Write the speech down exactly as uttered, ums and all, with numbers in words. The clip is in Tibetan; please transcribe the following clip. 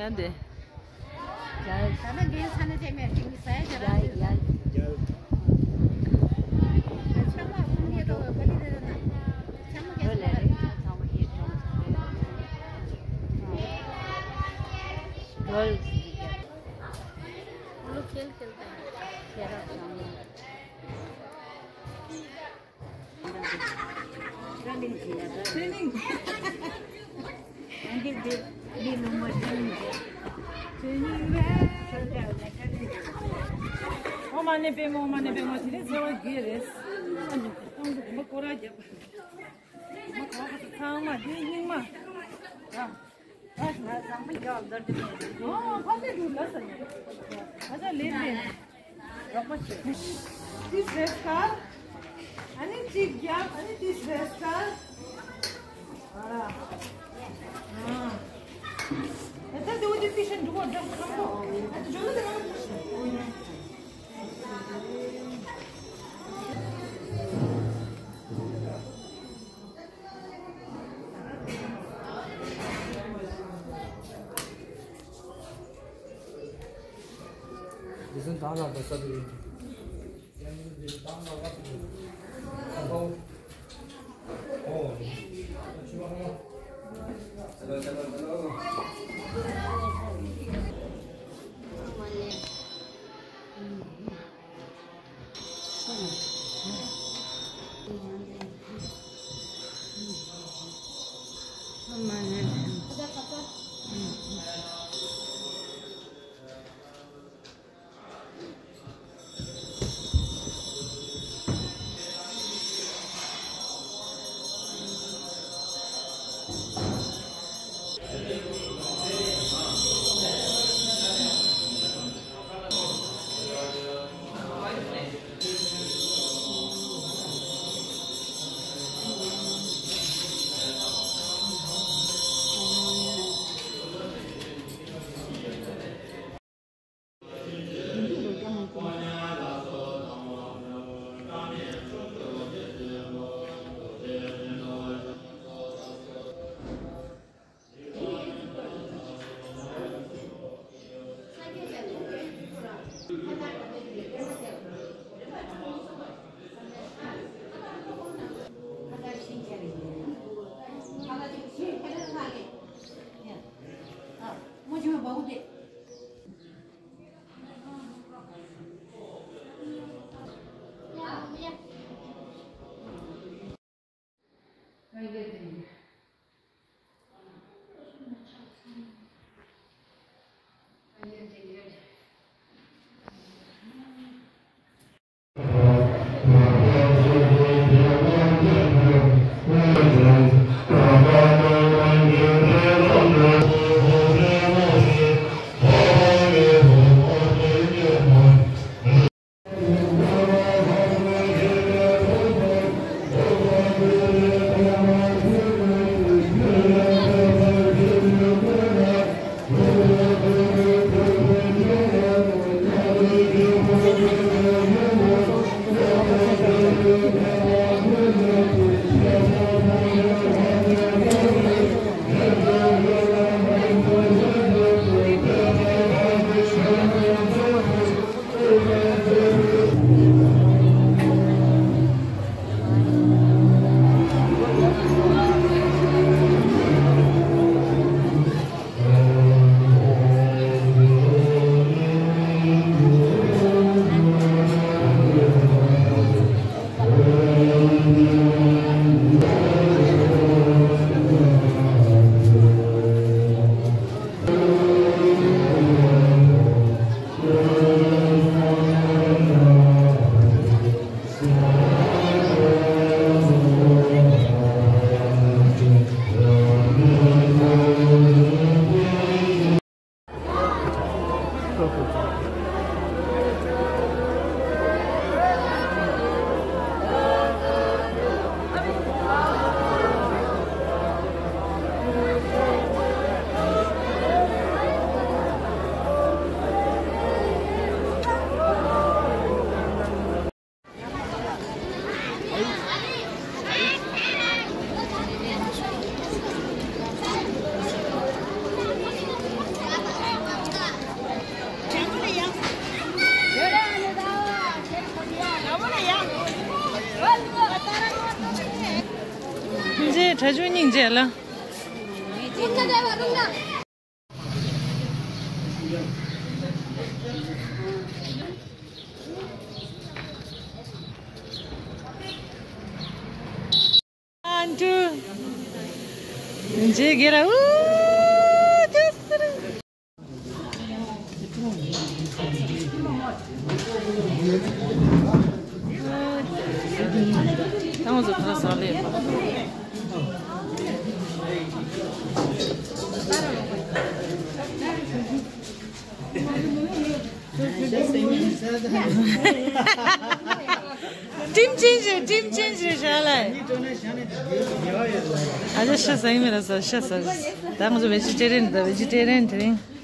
ཡ་འདི། ད་ནི་འགན་ས་ནི་དེ་མེད་ཅིང་ས་ཡ་ཅི་རང་ཡ་ཡ། ཆ་མ་ཀུན་ཡེ་དོ་ག་ལི་དེ་ན། ཆ་མ་གེ་ལ་རེ་ཆ་མ་ཡེ་ཅོང་། རོལ་ཟིག་ལུ་ཁེལ་ཁེལ་དང་ཁེ་ར་ཅོང་། Training. ཨོཾ་མ་ཎི་པདྨེ་ཧཱུྃ། ཨོཾ་མ་ཎི་པདྨེ་ཧཱུྃ། དེ་ནས་འཚེ་བ་བརྒྱད་རེད། ཨ་ནི་ཨོཾ་དེ་མ་སྐོར་ར་བརྒྱབ། མ་ག་པ་ཚང་མ་དེ་སྙིང་མ། ཨ། ཨ་ང་ཚང་མ་ཡག་འདར་དེ་མ་རེད། ཨོ་ཕ་ཏེ་འདུག་ལ་ས་ནི། ཨ་ཅག་ལེ་ཏེ། རོགས་པ་བྱེད། ཏིས་རེས་ཀར། ཨ་ནི་གཅིག་རྒྱབ། ཨ་ནི་ཏིས་རེས་ཀར། ཨ། ཨ། ད་ལྟ་དེ་འོ་དེ་ཕི་ཤན་འདུག་གོ་འདྲ་ཁང་པོ། ཨ་དེ་ཇོ་ལོ་དེ་ང་ལ་ཕི་ཤན། མཇལ་ལ། One, two. མཇལ་གི་ར། ཨུ། ཏུ་སི་རི། ད་ང་ཚོ་ཁ་ས་ལས། ཊིམ་ཅེན་ཇར། ཊིམ་ཅེན་ཇར་ཞག་ལ། ཨ་ཅག་ཤ་ཟ་ཡི་མེད་ལ་ཟ། ཤ་ཟ། ད་ང་ཚོ་བེ་ཇི་ཊེ་རི་ཡན་ད། བེ་ཇི་ཊེ་རི་ཡན་དེ་རིང་།